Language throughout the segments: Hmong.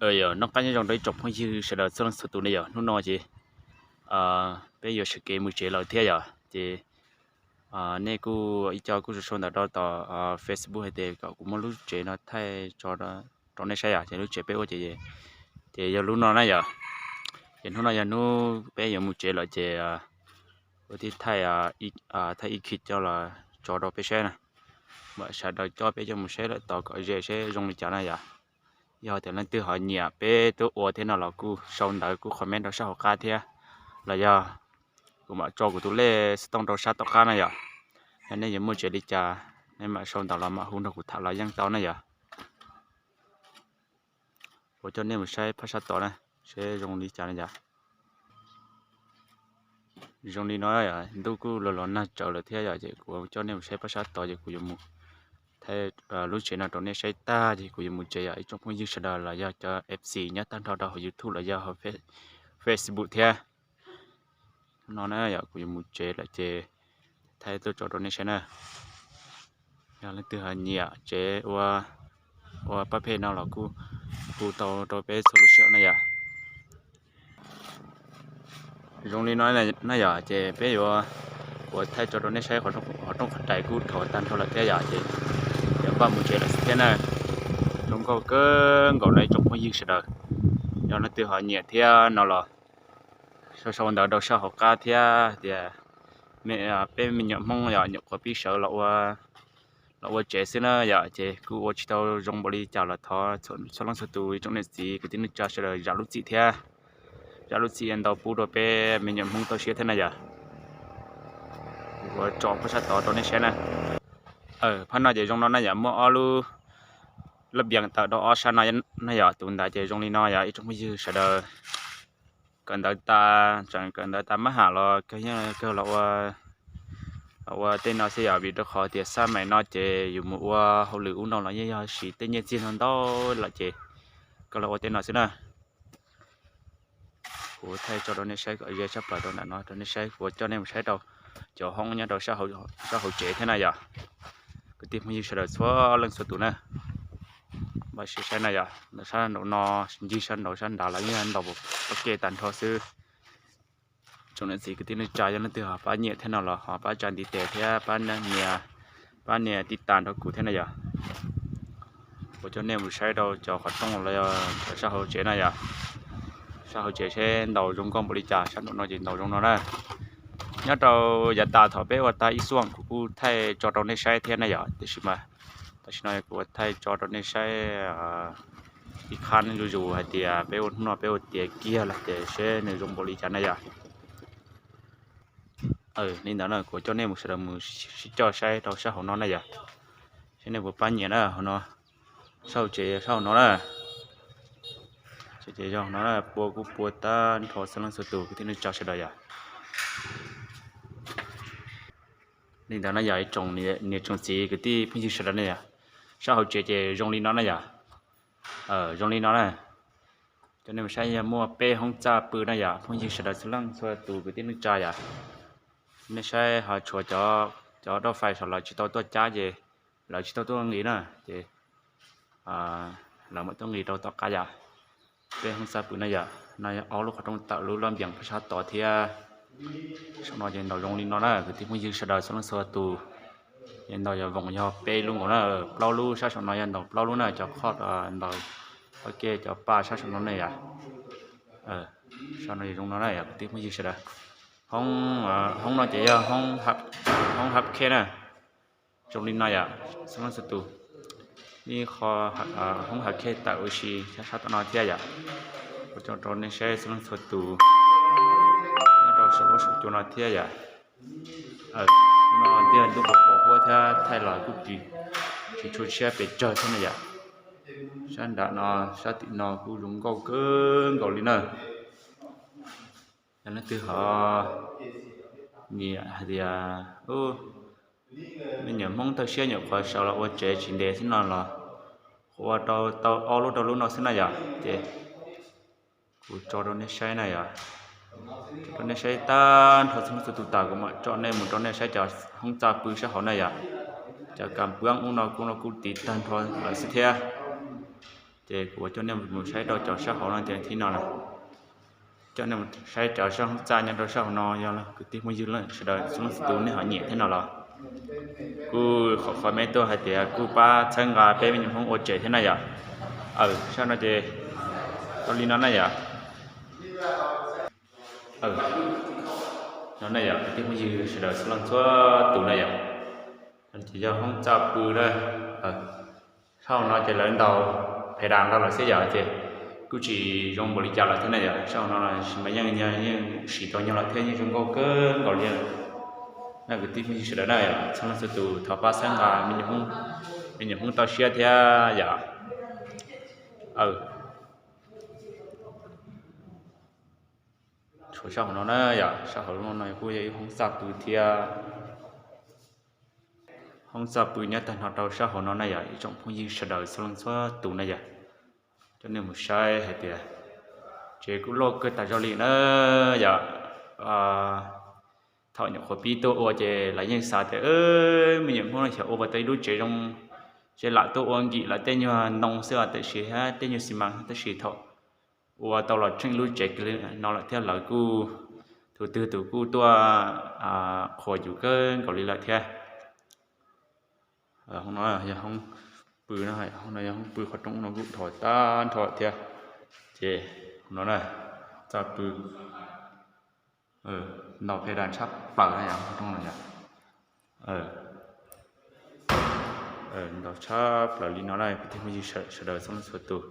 Yog noj qab nyob zoo rau ib tsoom phooj ywg sawv daws txhua leej txhua tus ne yom. Hnub no ces peb yuav sawv kev mus tsev lawm thiab yom. Ces nej kuj ib co kuj sau sau ntawv rau tom Facebook hais tias kom kuv muab lub tsev no thaij tso rau nej saib yom. Ces lub tsev peb ua ces, ces yog lub no na yom. Ces hnub no yog hnub peb yuav mus tsev lawm ces kuv thiaj thaij, thaij ib khib coj los tso rau peb saib na. Mam sawv daws coj peb coj mus saib lawm tod kom ze seb zoo li cas na yom. Yog tias leej twg ho nyiam peb tuaj ua thiab no los kuj sau ntawv kuj comment rau sab hauv qab thiab, los yog kuv mam tso kuv tus lej xov tooj rau sab tom qab na yom. Yog nej yuav muaj tsev li cas nej mam sau ntawv los mam hu nrog kuv tham los yeej tau na yom. Kuv coj nej mus saib phab sab tod na, seb zoo li cas na yom. Zoo li no, ntuj kuj los los nag tsawv lawm thiab yom, ces kuv coj nej mus saib phab sab tod ces kuv yuav mus thaij lub tsev no rau nej saib tag ces kuv yuav mus tsev yom. Ib tsoom phooj ywg sawv daws los yog cov F C nyob tag nrho rau hauv YouTube los yog hauv Facebook thiab. No na yom, kuv yuav mus tsev lawm ces thaij tuaj tso rau nej saib na. Yog leej twg ho nyiam tsev ua, ua pab phej no los kuj hu tau rau peb txhua lub sij hawm na yom. Zoo li no na yom, ces peb yuav, kuv thaij tso rau nej saib qhov rooj qhov rais kuj dhau tag nrho lawm thiab yom, ces yuav npaj mus tsev lawm xwb thiab na. Zoo nkauj kawg nkaus no ib tsoom phooj ywg sawv daws. Yog leej twg ho nyiam thiab no los sau sau ntawv rau sab hauv qab thiab tias peb me nyuam Hmoob yom, nyuam qhuav pib sawv los ua tsev xwb na yom, ces kuj ua tsis tau zoo npaum li cas los thov txhua leej txhua tus ib tsoom niam txiv kwv tij neej tsa sawv daws zam lub txim thiab, zam lub txim ntau pub rau peb me nyuam Hmoob tau siab thiab na yom. Kuv tso phab sab tod rau nej saib na. Phab no ces zoo no na yom, muaj ob lub lab npias tawm rau ob sab no na yom. Tus ntawd ces zoo li no yom, ib tsoom phooj ywg sawv daws kawm ntawv tas, tseem kawm ntawv tas mab ham los kawg yeej kawg los ua tej no xwb yom, vim rau qhov tias xab mais no ces yus mus ua hauj lwm ub no los yeej yog siv tej nyiaj txiag no ntau lawm ces kawg los ua tej no xwb na. Kuv thaij tso rau nej saib kom ze tshaj plaws rau ntawm no rau nej saib, kuv coj nej mus saib rau cov hoob nyob rau sab hauv tsev thiab na yom. Kwv tij phooj ywg sawv daws txhua leej txhua tus na, mam sib saib na yom, ntawm sab nraum no, ncig sab nraud sab nrad los yeej ntaus ua ke tag nrho xwb. Tsoom niam txiv kwv tij neej tsa yog leej twg ho pab nyiam thiab no los ho pab tsa ntiv tes thiab pab nias, pab nias tij tas nrog kuv thiab na yom. Kuv coj nej mus saib rau cov qhov rooj los yog cov sab hauv tsev na yom. Sab hauv tsev seb ntaus zoo nkauj npaum li cas, sab nraum no ces ntaus zoo no na. Nyob rau yav tas thaum peb ua tag ib xuaj kuv kuj thaij tso rau nej saib thiab na yom, tiam sis mas tam sim no kuv thaij tso rau nej saib ib qhab zuj zus hais tias peb ua hnub no peb ua tiav kiag los ces seb nws zoo npaum li cas na yom. Li ntawd na kuv coj nej mus sawv daws mus sib coj saib rau sab hauv no na yom. Seb nej puas pab nyiam na, hauv no, sab hauv tsev sab hauv no na. Ces yog no na, pua kuj pua tag nrho txhua leej txhua tus kwv tij neej tsa sawv daws yom. Li ntawd na yom, ib tsoom niam tsoom txiv kwv tij phooj ywg sawv daws na yom, sab hauv tsev ces zoo li no na yom. Zoo li no na, cov nej mus saib yog muaj peb hoob txaj pw na yom, phooj ywg sawv daws txhua leej txhua tus kwv tij neej tsa yom. Nej saib ho tshuav cov dauj fais saum lawv tsis tau tuaj cab ces lawv tsis tau tuaj nqis na ces lawv mam tuaj nqis rau tom qab yom. Peb hoob txaj pw na yom, no yog ob lub qhov rooj tawm lub lab npias phab sab tod thiab. Saum no ces ntaus zoo li no na kwv tij phooj ywg sawv daws txhua leej txhua tus. Ces ntaus yog voos yog peb lub nkaus na, plaub lub, sab saum no yog ntaus plaub lub na, cov khob ntaus ua ke cov pa sab saum no na yom. Saum no zoo no na yom kwv tij phooj ywg sawv daws. Hoob no ces yog hoob hab khej na. Zoo li no yom, txhua leej txhua tus. Ib qho hoob hab khej tawm ua si sab tom no thiab yom. Kuv coj rau nej saib txhua leej txhua tus nyob rau saum huab saum cua no thiab yom. No tiag ntuj qhov qhov huab thiab thaij los kuj tsis, tsis tshua siab pes tsawg thiab na yom. Sab nram no, sab tim no kuj zoo nkauj kawg nkaus li na. Yog leej twg ho nyiam hais tias Me nyuam Hmoob tawg siab nyuam qhuav sawv los ua tsev tsis ntev xwb no los, qhuav ua rau tau ob lub rau lub no xwb na yom. Ces kuv tso rau nej saib na yom. Tso rau nej saib tag nrho txhua leej txhua tus tas kuv mam tso nej mus rau nej saib cov hoob txaj pw sab hauv na yom. Cov kas pwb ub no kuj no kuj tiv tag nrho lawm xwb thiab. Ces kuv coj nej mus saib rau cov sab hauv no ces thib no lawm. Coj nej mus saib cov sab hoob txaj nyob rau sab hauv no, yog kwv tij phooj ywg sawv daws txhua leej txhua tus nej ho nyiam thiab no los, kuj qhov qhov me tuaj hais tias kuj pab txhawb nqa peb me nyuam Hmoob ua tsev thiab na yom. Aw, sab no ces tau li no na yom. No na yom, kwv tij phooj ywg sawv daws txhua leej txhua tus na yom. Ces yog hoob txaj pw na. Sab hauv no ces lawv ntaus phe das nrog lawm xwb yom, ces kuj tsis zoo npaum li cas lawm thiab na yom. Sab hauv no mas yeej yeej siv tau nyuag lawm thiab yeej zoo nkauj kawg nkaus li. Na kwv tij phooj ywg sawv daws na yom, txhua leej txhua tus thov pab txhawb nqa me nyuam Hmoob tau siab thiab yom. Aw, tshuav sab hauv no na yom, sab hauv no no kuj yog ib hoob txaj pw thiab. Hoob txaj pw nyob tag nrho rau sab hauv no na yom, ib tsoom phooj ywg sawv daws txhua leej txhua tus na yom. Coj nej mus saib hais tias tsev kuj loj kawg tas zog li na yom. Thaum nyuam qhuav pib tuaj ua ces lawv yeej xav tias me nyuam Hmoob no xyov ua puas tau ib lub tsev zoo, ces lam tuaj ua nkim lawv tej nyuag ntoo xwb tiam sis thiab tej nyuag xi mas, tab sis thaum ua tau los tsheej lub tsev kiag li no lawm thiab lawv kuj, tus twg tus kuj tuaj qhuas yus kawg nkaus li lawm thiab. Hoob no yog hoob pw, hoob no yog hoob pw, qhov rooj no kuj dhos tag nrho thiab. Ces hoob no na, txaj pw, ntaus phe das tshaj plaws na yom, qhov rooj no yom. Ntaus tshaj plaws li no na kwv tij phooj ywg sawv daws txhua leej txhua tus.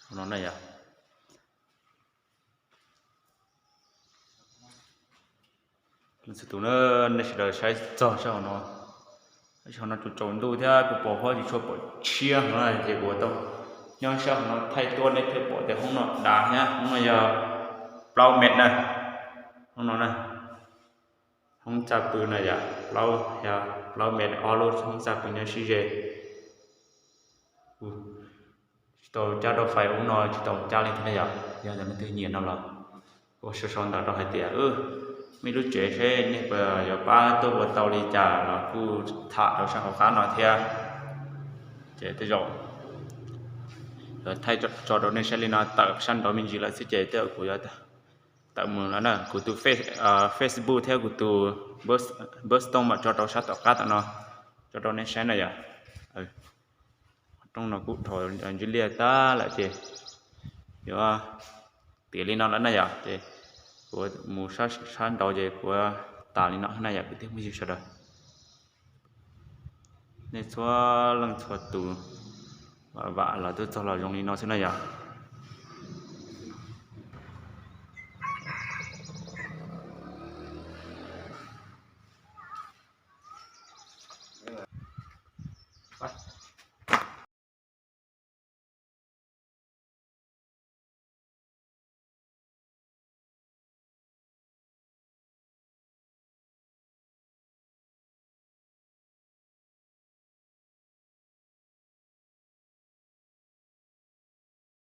Hoob no na yom. Leej txhua tus na, nej sawv daws saib txog sab hauv no, sab hauv no tsaus tsaus ntuj thiab kuv pom huab tsis tshua pom tshiab hauv no ces kuv tau nyob sab hauv no thaij tuaj nej thiaj pom tias hoob no dav thiab. Hoob no yog plaub mev na, hoob no na. Hoob txaj pw na yom, plaub, plaub mev ob lub hoob txaj pw nyob sib ze. Tsis tau cab rau fais ub no, tsis tau cab li thiab na yom. Yog tias leej twg nyiam no los ua sau sau ntawv rau hais tias muaj ib lub tsev seb nej puas yuav pab tuaj ua tau li cas los kuj tham rau sab hauv qab no thiab. Ces tej zaum yuav thaij tso rau nej saib li no, tawm sab nraud me ntsis lawm xwb ces tej zaum kuv yuav tawm mus lawm na. Kuv tus Facebook thiab kuv tus Buzzstorm mam tso rau sab tom qab tom no, tso rau nej saib na yom. Rooj no kuj dhos ntsis liaj tag lawm ces yuav tiav li no lawm na yom. Ces kuv mus sab nraud ces kuv tas li no na yom kwv tij phooj ywg sawv daws. Nej txhua leej txhua tus, vam los twb txog los zoo li no xwb na yom.